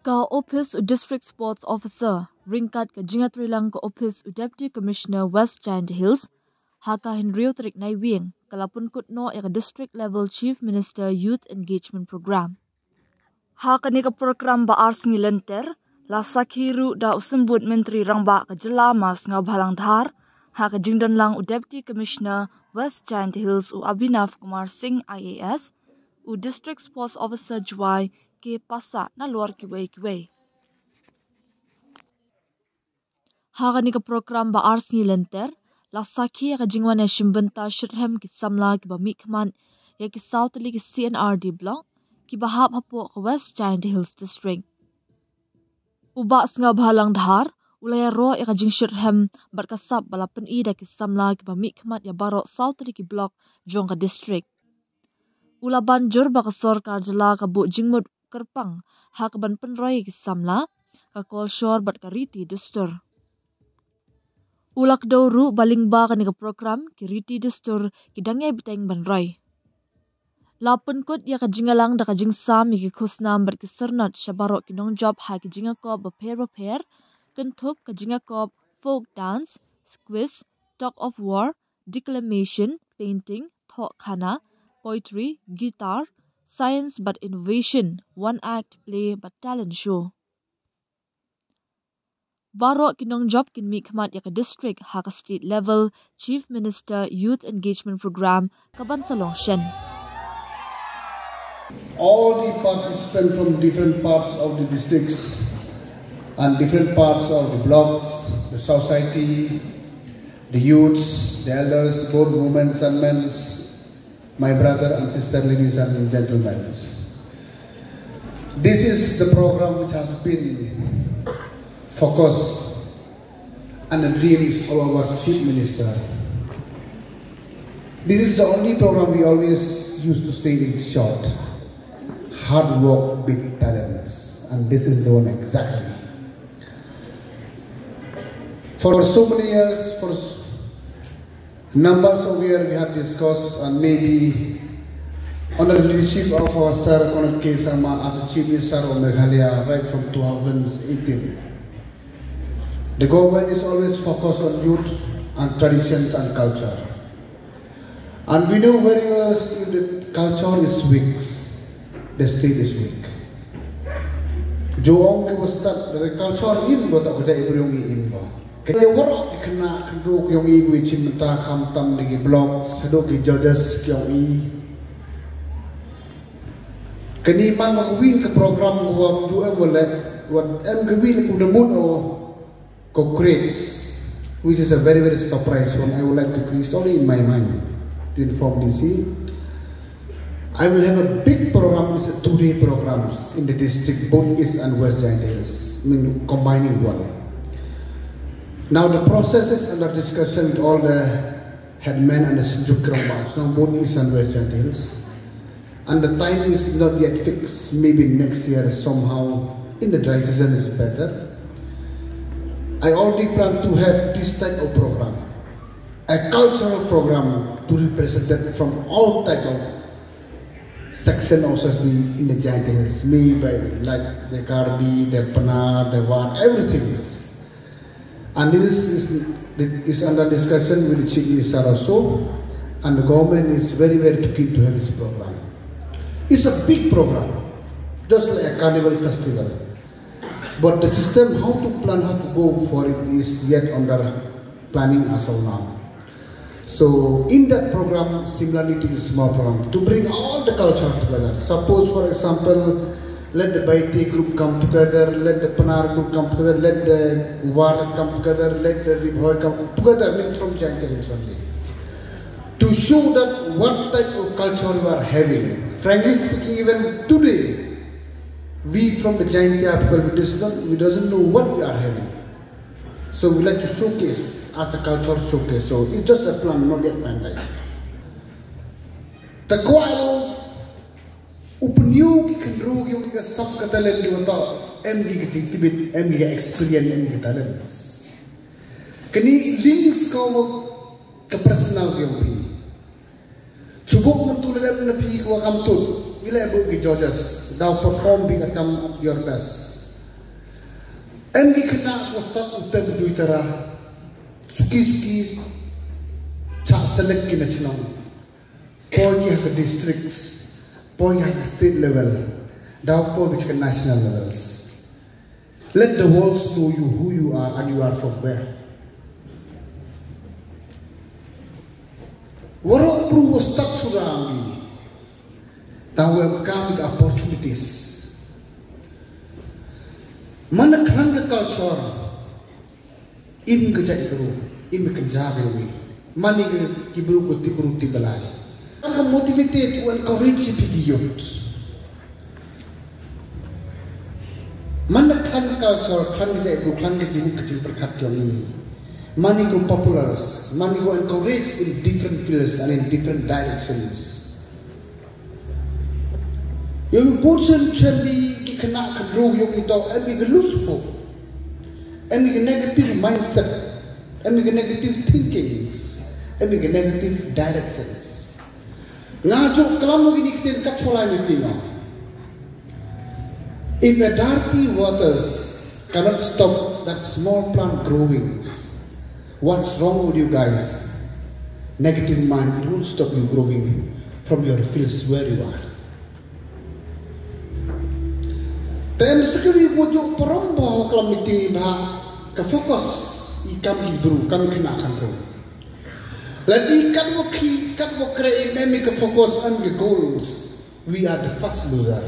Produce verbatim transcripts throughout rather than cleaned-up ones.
Ka Ophis u District Sports Officer ryngkat ka jingïatreilang ka Ophis u Deputy Commissioner West Jaintia Hills, ha ka hynriew tarik Naiwieng ka la pynkut noh ïa ka District Level Chief Minister Youth Engagement Program. Ha kane ka program ba ar sngi lynter, la sakhi ruh da u Symbud Myntri Rangbah ka jylla Ma Sniawbhalang Dhar, ha ka jingdonlang u Deputy Commissioner West Jaintia Hills u Abhinav Kumar Singh I A S, u District Sports Officer Jowai K Passah nalor kiwei kiwei. Ha kane ka program ba ar sngi lynter, la sakhi ïa ka jingwan ïashim bynta shitrhem ki samla kiba mihkhmat ïa ki saw tylli ki C and R D block kiba hap hapoh ka West Jaintia Hills District. U Bah Sniawbhalang Dhar u la ïaroh ïa ka jingshitrhem bad ka sap ba la pyni da ki samla kiba mihkhmat ïa baroh saw tylli ki block jong ka district. U la ban jur ba ka sorkar jylla ka buh jingmut kyrpang ha kaban pynroi ïa ki samla, ka kolshor bad ka riti dustur. U la kdew ruh ba lyngba kane ka program ki riti dustur ki dang ïai bteng ban roi. La pynkut ïa ka jingïalang da ka jingsam ïa ki khusnam bad ki syrnod sha baroh ki nongjop ha ki jingïakop bapher bapher, kynthup ka jingïakop folk dance, quiz, tug of war, declamation, painting, thohkhana, poetry, guitar, science bad innovation, one act play bad talent show. Baroh ki nongjop kin mihkhmat ïa ka district ha ka state level Chief Minister Youth Engagement Program kaban sa long shen. All the participants from different parts of the districts and different parts of the blocks, the society, the youths, the elders, both women and men, my brother and sister, ladies and gentlemen. This is the program which has been focused and the dreams of our Chief Minister. This is the only program we always used to say in short: hard work beat talents. And this is the one exactly. For so many years, for numbers of years we have discussed, and maybe under the leadership of our Sir Conrad K Sangma as the Chief Minister of Meghalaya right from two thousand eighteen. The government is always focused on youth and traditions and culture. And we know very well if the culture is weak, the state is weak. Jong ki wasta the culture im ba ta ka jai bri im ba. Ka ya wara ki kena kendruk yong i wi chim ta kam tam de ki blog, sado ki judges yong i. Kani man ma ka win ka program ko wa ju em wala wa em ka win ko da mun o ko creates, which is a very very surprise one. I would like to create only in my mind to inform D C. I will have a big program, it's a two-day programs in the district, both East and West Jaintia Hills, I mean combining one. Now the process is under discussion with all the headmen and the Synjuk Krong Bas, now both East and West Jaintia Hills. And the time is not yet fixed. Maybe next year somehow in the dry season is better. I already plan to have this type of program, a cultural program to represent it from all type of section of society in the Jaintia Hills. Me by like the Karbi, the Pnar, the War, everything. And this is, is under discussion with the Chief Minister also, and the government is very very keen to have this program. It's a big program, just like a carnival festival. But the system, how to plan, how to go for it is yet under planning as of now. So in that program, similarly to the small program, to bring all the culture together. Suppose, for example, let the Baite group come together, let the Pnar group come together, let the War come together, let the Ri Bhoi come together, I mean from Jaintia Hills only. To show that what type of culture we are having. Frankly speaking, even today, we from the Jaintia people, we doesn't, we doesn't know what we are having. So we like to showcase as a culture showcase. So it's just a plan, not yet finalized. Ta kwah lo u pynïoh ki khynroo ki, ki ka sap ka talent ki wata, em ki ka jingtbit, em ki ka experience, em ki ka talents. Kani links ka wa ka personal ki yong phi. Chubuk myntu lem na phi ka wa kam tut. Ngi leh buk ki judges. Daw perform phi ka kam at your best. Em ki khynnah ba stad u tem dui tara. Suki suki. Chah select ki na chnong. Poi ki ha ka districts. Poi ki ha ka state level. Daw poi ki ha ka national levels. Let the world know you, who you are and you are from where. Waroh bru wa stad sura mi. Tang wa em kam ka opportunities. Man ka klan ka culture. Im ka jait bru, im ka jait bru. Mani ki bru ko ti bru ti balai. Ka motivated wa encourage pi ki youth. Man ka klan ka culture, klan ka jait bru, klan ka jing ka jing perkat ki ni. Mani ko populars, mani ko encourage in different fields and in different directions. Yow yu pun sen chen bi ki khynnah khynroo yow ito em bi ka lose hope. Em bi ka negative mindset. Em bi ka negative thinkings. Em bi ka negative directions. Nga ju klam mo gini kitin kat cholai meeting. If a dirty waters cannot stop that small plant growing, what's wrong with you guys? Negative mind, it won't stop you growing from your fields where you are. Tem sekali bujuk perom bahawa klam meeting iba ka fokus i kam i bru kam kena kan ru. Lagi kat wo ki kat wo kre i memi ka fokus am ki goals. We are the first loser.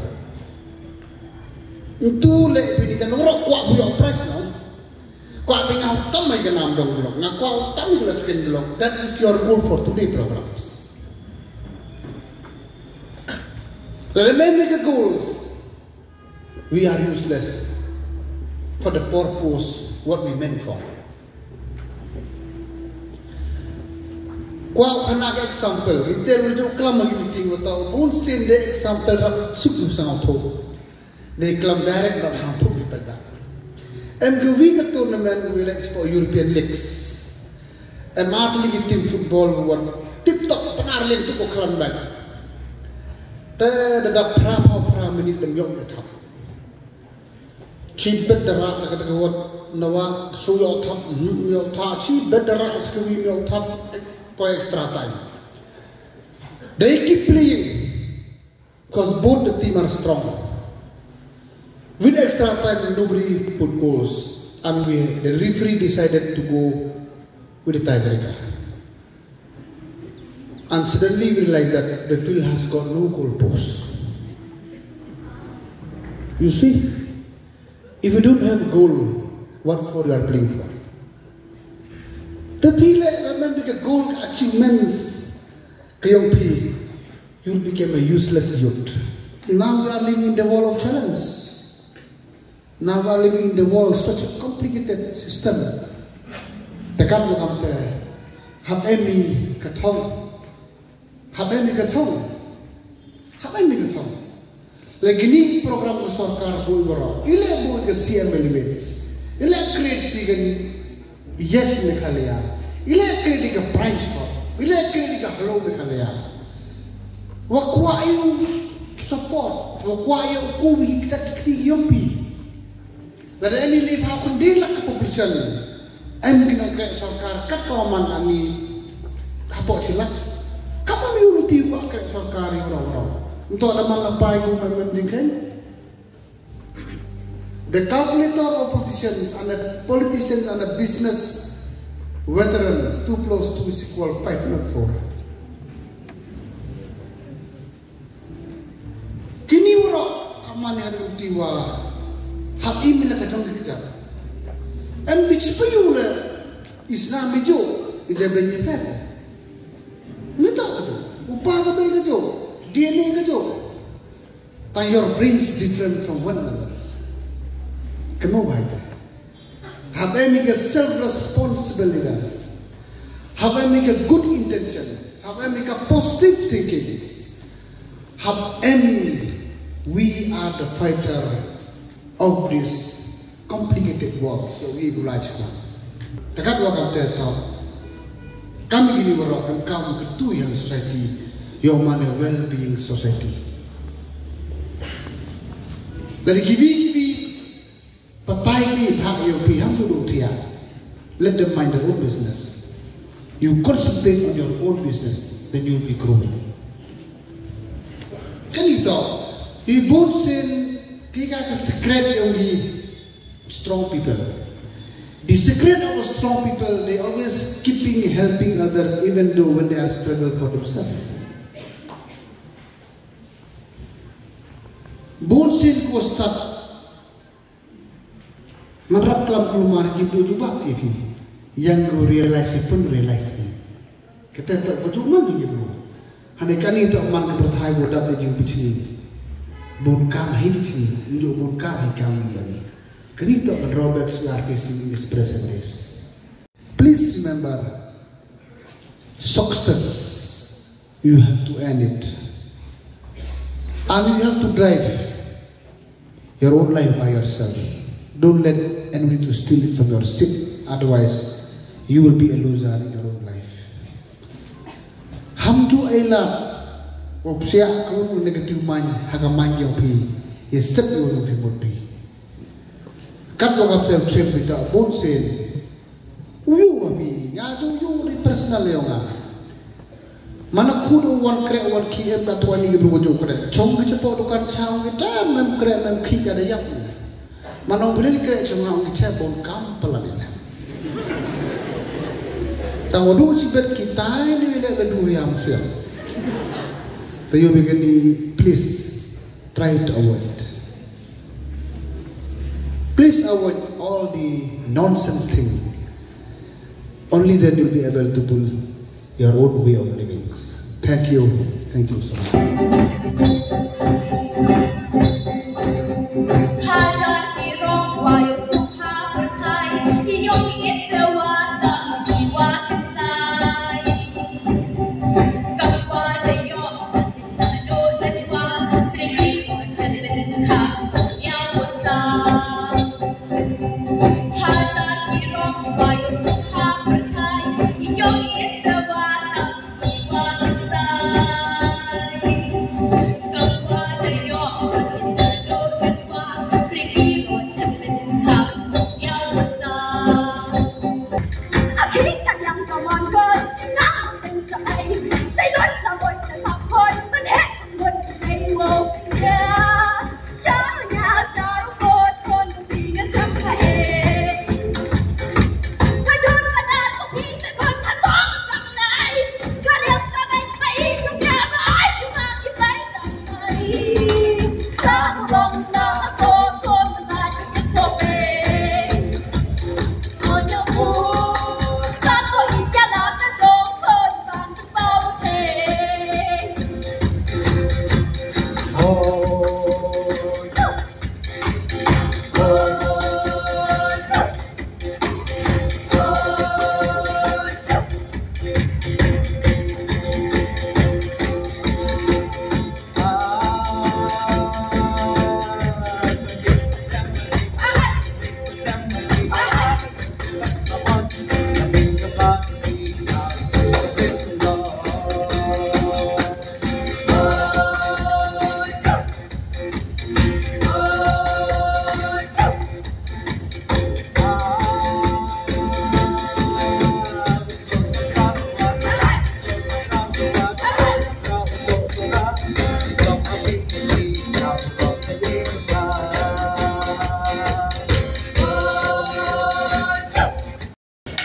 Ntu le bini kan ro kwa bu yo price no. Kwah pyngaw tam mai ka nam dong blok, nga kwah tam ka skin blok. That is your goal for today programs. Let me make a goals. We are useless for the purpose what we meant for. Kwah khana ka example, ite ru ju klam agi meeting wa tau bun sin de example rap suk sang tho. Dei klam direct rap sang thuk di pajak. Em ka wi ka tournament wi lek sport European Leagues. Em artli ki team football wan tip top panar leng tu ko klam bai. Te da da pra pa pra minit ban yok ya thap. Chi bet da ra na kata ka wat nawa su yok thap, mhm, yok thap, chi bet da ra skawi yok thap, eh, ko extra time. Dei ki playing. Because both the team are strong. With extra time, nobody put goals. And we, the referee decided to go with the tiebreaker. And suddenly we realize that the field has got no goal post. You see, if you don't have a goal, what for you are playing for? Tapi le, remember the goal achievements. Ka young phi, you became a useless youth. Now we are living in the world of challenge. Now we are living in the world such a complicated system. Te kam kam te hap emi ka thong. Hap emi ka thong. Hap emi ka thong. Lagi ni program ka sorkar bui baro. Ile bui ka C M Elevate. Ile create si kan Yes Meghalaya. Ile create ka price for. Ile create ka Hello Meghalaya. Wa kwah yu support. Wa kwah yu ku wi kita kiti yompi. Lada em i le bha khun dei lak ka population. Em ki nongkreh sorkar kat ka man ani. Hapoh chilak. Kamu mi uruti wa kreh sorkar i wrong wrong. Nto da man la pai ku mem mem jingkheng. The calculator of politicians and the politicians and the business veterans, two plus two is equal five, not four. Kini waro amane hadu tiwa hap imi la kajong kita. Em bichi payu le isna mijo ija benye pete. Mito kajo, upa ka be kajo, D N A kajo. Tang your brains different from one another. Kamo bai ta. Hab em ka self responsibility. Hab em ka good intention. Hab em ka positive thinking. Hab em we are the fighter of this complicated world. So we oblige ka. Takat wa kam te tau. Kam gini waro kam kam ketu yang society. Your money well being society. Dari kiwi kiwi patai ki bhag Let them mind their own business. You concentrate on your own business, then you'll be growing. Kane to, i bun sien, ki ka ka secret yong ki strong people. The secret of strong people, they always keeping helping others even though when they are struggle for themselves. Bun sien ko start man rap klam kulmar ki bdu jubab ki ki. Yang ko realize ki pun realize ki. Kata tak ko jubab man ki bdu. Hane kani tak man ka perthai ko dap di jing pichni. Bun kam hi pichni. Njuk bun kam hi kam ni yani. Kani tak ka drawbacks we are facing in this present days. Please remember, success, you have to earn it. And you have to drive your own life by yourself. Don't let anybody to steal it from your seat. Otherwise, you will be a loser in your own life. Ham tu ai la opsia ka un negative mind, ha ka mind yong phi. Ye sep yong phi mut phi. Kat wa kap sep sep bita bun sien. Uyu wa mi, nga tu uyu di personal yong nga. Mana khu do wan kre wan ki em ka tuan ni ke bu jo kre. Chong ke chepo dukan chang ke ta mem kre mem ki ka da yap. Mana ong beli kre chong nga ong ke bon kam pala ni. Tang wadu chi bet ki tai ni le le du yam sia. Tayo bi ke ni please try to avoid it. Please avoid all the nonsense thing. Only then you'll be able to build your own way of living. Thank you. Thank you so much.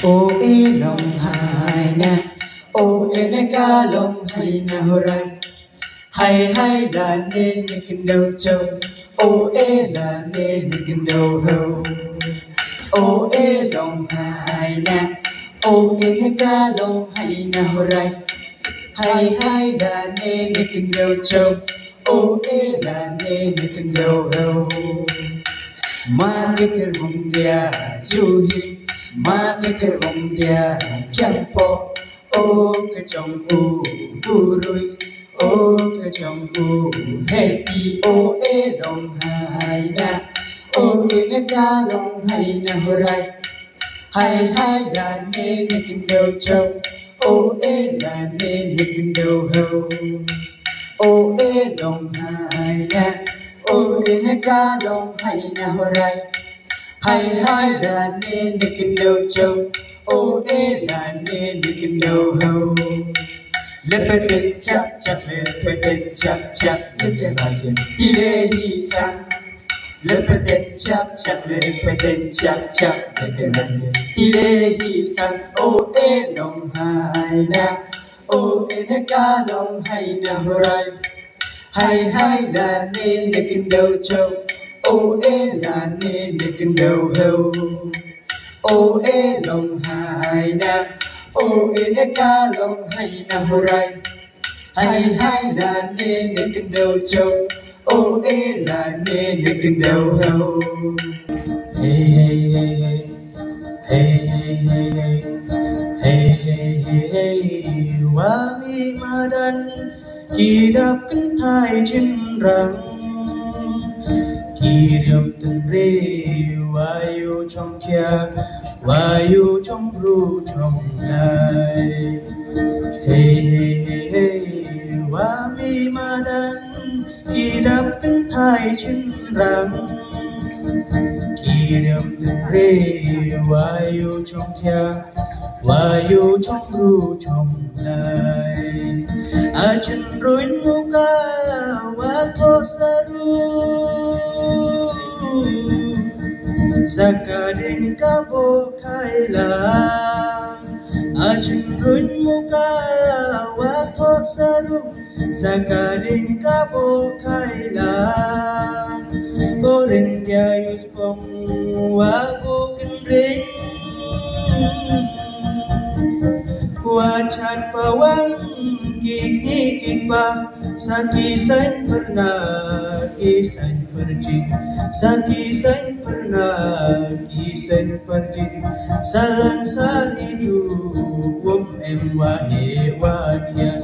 O e long hai na, o e ne ka long hai na horai. Hai hai da ne ne kendo cho, o e da ne ne kendo ho. O e long hai na, o e ne ka long hai na horai. Hai hai da ne ne kendo cho, o e da ne ne kendo ho. Ma ke ter bong dia juhi, ma ke ter bong dia kiampo. O ke chong u burui, o ke chong u heti, o e long hai na, o e ne ka long hai na horai. Hai hai da ne ne kendo cho, o e da ne ne kendo ho. O e long hai na, o e ne ka long hai na horai. Hai hai la ne ne kendo cho, o e la ne ne kendo ho. Lepetin chak chak, lepetin chak chak, lepetin chak chak. Lepetin chak chak, lepetin chak chak, lepetin chak chak. Tile hi chak, o e long hai na, o e ne ka long hai na horai. Hai hai la ne ne kendo cho, o e la ne ne kendo ho. O e long hai na, o e ne ka long hai na horai. Hai hai la ne ne kendo cho, o e la ne ne kendo ho. Hey hey hey hey. Hey hey hey hey. Hey hey hey hey. Wa mih madan ki dap kynthai chynrang. Ki dap tynre wa ïoh chong khia, wa ïoh chong bru chong lai. Hey hey hey hey, wa mih madan ki dap kynthai chynrang. Ki dap tynre wa ïoh chong khia, wa ïoh chong bru chong lai. A chynruin muka wa thoh saru, sa ka ding ka bo khai la. A chynruin muka wa thoh saru, sa ka ding ka bo khai la. Ko ring dia yus pong wa bu kynring. Wa chat pawang ki kni ki kpa, sa ki saiñ pyrna ki saiñ pyrjing, sa ki saiñ pyrna ki saiñ pyrjing. Sa lan sa ni ju wom em wa he wa kian.